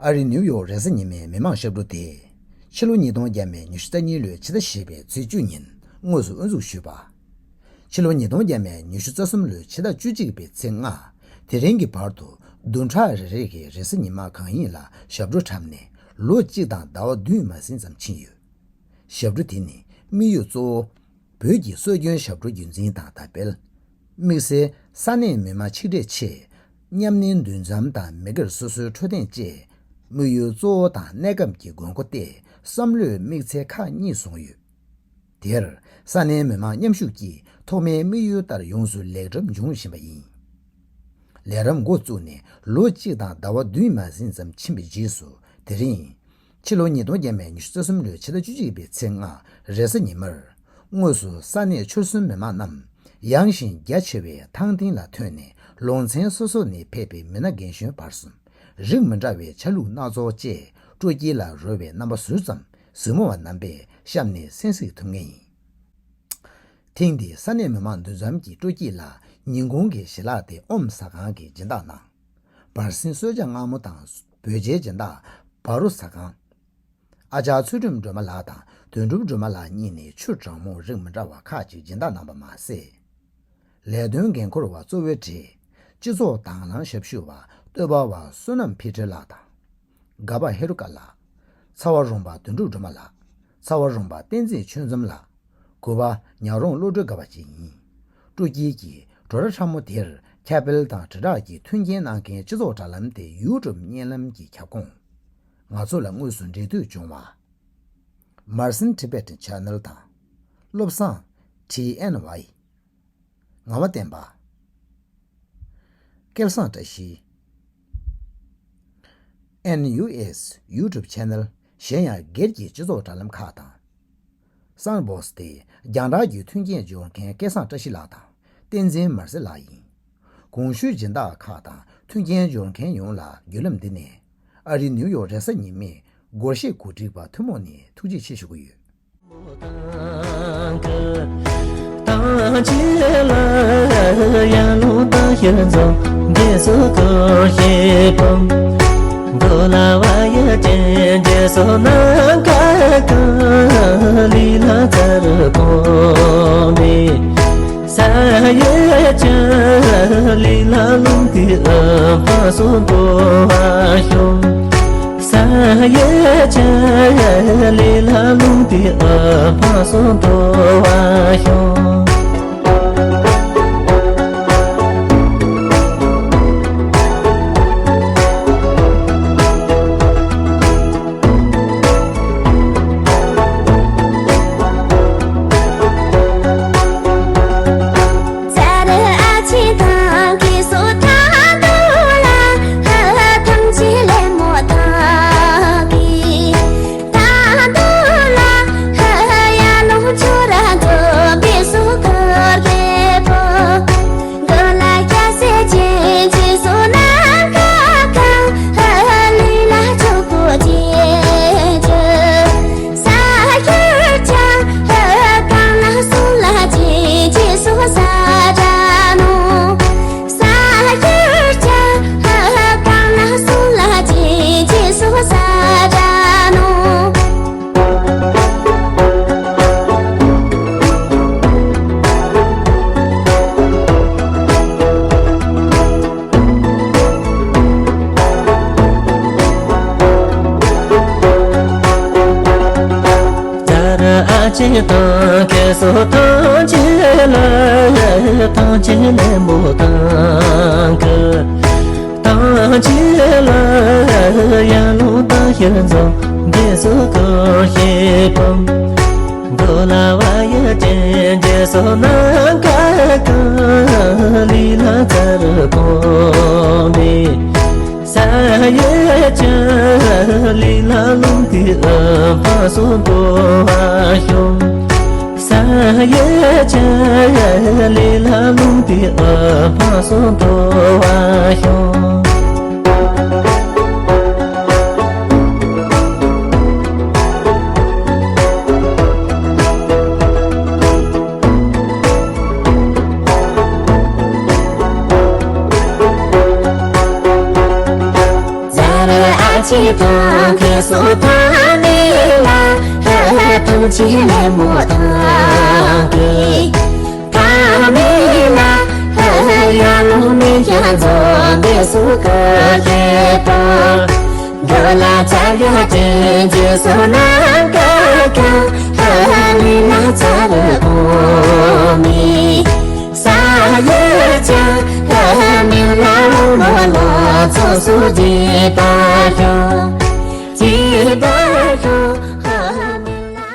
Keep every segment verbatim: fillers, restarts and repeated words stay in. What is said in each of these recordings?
ཨ་རིའི་ནིའུ་ཡོག་རེས་གཟའ་ཉི་མའི་མི་མང་ཞབས་བྲོ་དེ། ཕྱི་ལོ་ཉིས་སྟོང་བརྒྱ་མེད་ཉི་ཤུ་རྩ་གཉིས་ལོའི་ཕྱི་ཟླ་བཞི་པའི་ཚེས་བཅུ་ཉིན་དངོས་སུ་དབུ་འཛུགས་ཞུས་པ། ཕྱི་ལོ་ཉིས་སྟོང་བརྒྱ་མེད་ཉི་ཤུ་རྩ་གསུམ་ལོའི་ཕྱི་ཟླ་བཅུ་གཅིག་པའི་ཚེས་ལྔ། དེ་རིང་གི་བར་དུ་བདུན་ཕྲག་རེ་རེ་གི་རེས་གཟའ་ཉི་མ་གང་ཡིན་ལ་ཞབས་བྲོ་འཁྲབ་ནས་ལོ་གཅིག་དང་ཟླ་བ་བདུན་མ་ཟིན་ཙམ་ཕྱིན་ཡོད། ཞབས་བྲོ་དེ་ནི་དམིགས་ཡུལ་གཙོ་བོ། བོད་ཀྱི་སྲོལ་རྒྱུན་ཞབས་བྲོ་རྒྱུན་འཛིན་དང་དར་སྤེལ། དམིགས་བསལ་ས་གནས་མི་མང་ཆིག་སྒྲིལ་ཆེད། མཉམ་གནས་འདུ་འཛོམས་དང་མི་སྒེར་སོ་སོའི་འཕྲོད་བསྟེན་བཅས། དམིགས་ཡུལ་གཙོ་བོ་དང་གནས་སྐབས་ཀྱི་དགོས་མཁོ་སྟེ་བསམ་བློའི་དམིགས་ཚད་ཁག་གཉིས་བཟུང་ཡོད། དེར་ས་གནས་མི་མང་མཉམ་ཞུགས་ཀྱིས་ཐོག་མའི་དམིགས་ཡུལ་ལྟར་ཡོངས་སུ་ལེགས་གྲུབ་འབྱུང་བཞིན་པ་ཡིན། ལས་རིམ་འགོ་བཙུགས་ནས་ལོ་གཅིག་དང་ཟླ་བ་བདུན་མ་ཟིན་ཙམ་ཕྱིན་པའི་རྗེས་སུ་དེ་རིང་། ཕྱི་ལོ་ཉིས་སྟོང་བརྒྱ་མེད་ཉི་ཤུ་རྩ་གསུམ་ལོའི་ཕྱི་ཟླ་བཅུ་གཅིག་པའི་ཚེས་ལྔ་རེས་གཟའ་ཉི་མར། དངོས་སུ་ས་གནས་ཆོལ་གསུམ་མི་མང་རྣམས་ཡངས་ཤིང་རྒྱ་ཆེ་བའི་ཐང་སྟེང་ལ་ཐོན་ནས་ལུང་ཚན་སོ་སོ་ནས་ཕེབས་པའི་མི་སྣ་རྒན་གཞོན་བར་གསུམ། རིགས་མི་འདྲ་བའི་ཆ་ལུགས་སྣ་ཚོགས་བཅས་སྤྲོ་སྐྱིད་ལ་རོལ་བའི་རྣམ་པ་ཟུར་ཙམ་གཟིགས་མོ་བ་རྣམ་པས་གཤམ་ནས་གསན་གཟིགས་ཐུབ་ངེས་ཡིན། ཐེངས་འདིའི་ས་གནས་མི་མང་འདུ་འཛོམས་ཀྱི་སྤྲོ་སྐྱིད་ལ་ཉིན་གུང་གི་ཞལ་ལག་དེ་ཨོམ་ཟ་ཁང་གི་སྦྱིན་བདག་གནང་། བར་གསེང་གསོལ་ཇ་མངར་མོ་དང་བོད་ཇའི་སྦྱིན་བདག་བ་རུ་ཟ་ཁང་། ཨ་ཅག་ཚུལ་ཁྲིམས་སྒྲོལ་མ་ལགས་དང་དོན་གྲུབ་སྒྲོལ་མ་ལགས་གཉིས་ནས་ཆུ་གྲང་མོ་རིགས་མི་འདྲ་བ་ཁག་ཅིག་སྦྱིན་བདག་གནང་བ་མ་ཟད། ལས་དོན་འགན་འཁུར་བ་གཙོ་བོའི་གྲས་སྤྱི་ཚོགས་དང་བླངས་ཞབས་ཞུ་བ་སྟོད་པ་བ་བསོད་ནམས་ཕི་ཁྲི་ལགས་དང་། དགའ་པ་ཧེ་རུ་ཀ་ལགས། ཚ་བ་རོང་པ་དོན་གྲུབ་སྒྲོལ་མ་ལགས། ཚ་བ་རོང་པ་བསྟན་འཛིན་ཆོས་འཛོམས་ལགས། གུས་པ་ཉག་རོང་བློ་གྲོས་དགའ་བ་བཅས་ཡིན། སྤྲོ་སྐྱིད་ཀྱི་བྲོ་ར་ཁྲ་མོ་དེར་ཁྱབ་སྤེལ་དང་དྲིལ་བསྒྲགས་ཀྱི་མཐུན་རྐྱེན་གནང་མཁན་སྤྱི་ཚོགས་དྲ་ལམ་དེ་ཡུ་ཊུབ་བརྙན་ལམ་གྱི་ཁྱབ་ཁོངས། ང་ཚོ་ལ་དངོས་སུ་འབྲེལ་མཐུད་བྱུང་བ། Marcin Tibetan Channel དང་། བློ་བཟང་ཊི་ཨེན་ཝའི། ངག་དབང་བསྟན་པ། སྐལ་བཟང་བཀྲ་ཤིས། ཨེན་ཡུ་ཨེས་ཡུ་ཊུབ་ཆེ་ནལ། གཞན་ཡང་སྒེར་གྱི་སྤྱི་ཚོགས་དྲ་ལམ་ཁག་དང་། སན་བོ་སི་དེ་རྒྱང་བསྒྲགས་ཀྱི་མཐུན་རྐྱེན་སྦྱོར་མཁན་སྐལ་བཟང་བཀྲ་ཤིས་ལགས་དང་བསྟན་འཛིན་མར་སེ་ལགས་ཡིན། གོང་ཞུས་སྦྱིན་བདག་ཁག་དང་མཐུན་རྐྱེན་སྦྱོར་མཁན་ཡོངས་ལ་བརྒྱུད་ལམ་འདི་ནས་ཨ་རིའི་ནིའུ་ཡོག་རེས་གཟའ་ཉི་མའི་སྒོར་གཞས་གོ་སྒྲིག་པ་ཐུན་མོང་ནས་ཐུགས་རྗེ་ཆེ་ཞུ་གི་ཡོད། དང་ཁྱེད་སོ་ཐ་མེ་ལ་ཧ་ཧ་ཐུགས་རྗེ་ལེགས་མོ་དང་གི་ཐ་མེ་ལ་ཧ་ཧ་ཡ་ལུ་མེ་ཡ་ཛོ་དེ་སུ་ཀ་ལེ་པ་འགྲོ་ལ་ཚ་ཡ་ཅེ་ཇེ་སོ་ན་ཀ་ཀ་ཧ་ཧ་མེ་ལ་ཚ་རུ་གོ་མེ། ས་ཡ་ཅ་ཧ་མི་ལ་མོ་ལ་ཚོ་སུ་ཇི་པ་ཤོ། ཇི་པ་ཤོ། ཧ་མི་ལ།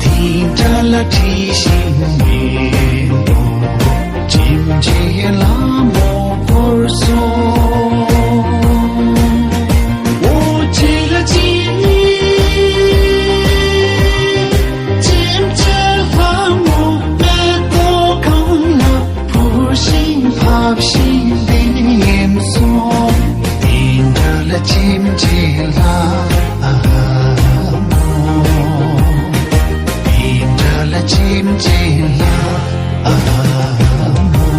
དེ་འདྲ་ལ་བྲིས་ཤིང་མེ་ཏོག་འཇིམ་བྱེད་ལ་མོ་འཁོར་སོང་། འོ་བྱེད་ལ་བྱེད་ནི་འཇིམ་བྱེད་ལ་མོ་མེ་ཏོག་གང་ལ་འཕུར་ཞིང་ཕབ་ཞིང་འདེམས་སོང་། དེ་འདྲ་ལ་འཇིམ་བྱེད་ལ་ཨ་མོ། དེ་འདྲ་ལ་འཇིམ་བྱེད་ལ་ཨ་མོ།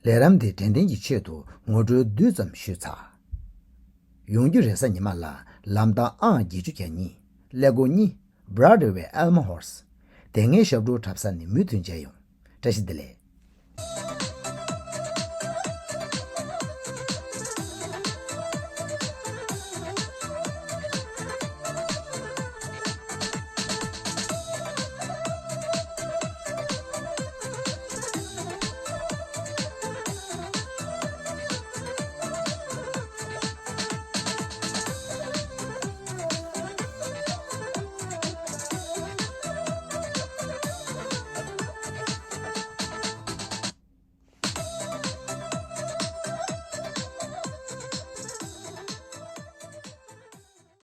ལས་རིམ་དེ་དྲན་རྟེན་གྱི་ཆེད་དུ་ངོ་སྤྲོད་བསྡུས་ཙམ་ཞུས་ཚར། ཡོང་རྒྱུ་རེས་གཟའ་ཉི་མ་ལ་ལམ་ཐག་ཨང་བརྒྱད་ཅུ་གྱ་གཉིས། ཀླད་ཀོར་གཉིས། Broadway Elm Horse། དེ་སྔའི་ཞབས་བྲོ་འཁྲབ་ས་ནི་མུ་མཐུད་མཇལ་ཡོང་། བཀྲ་ཤིས་བདེ་ལེགས།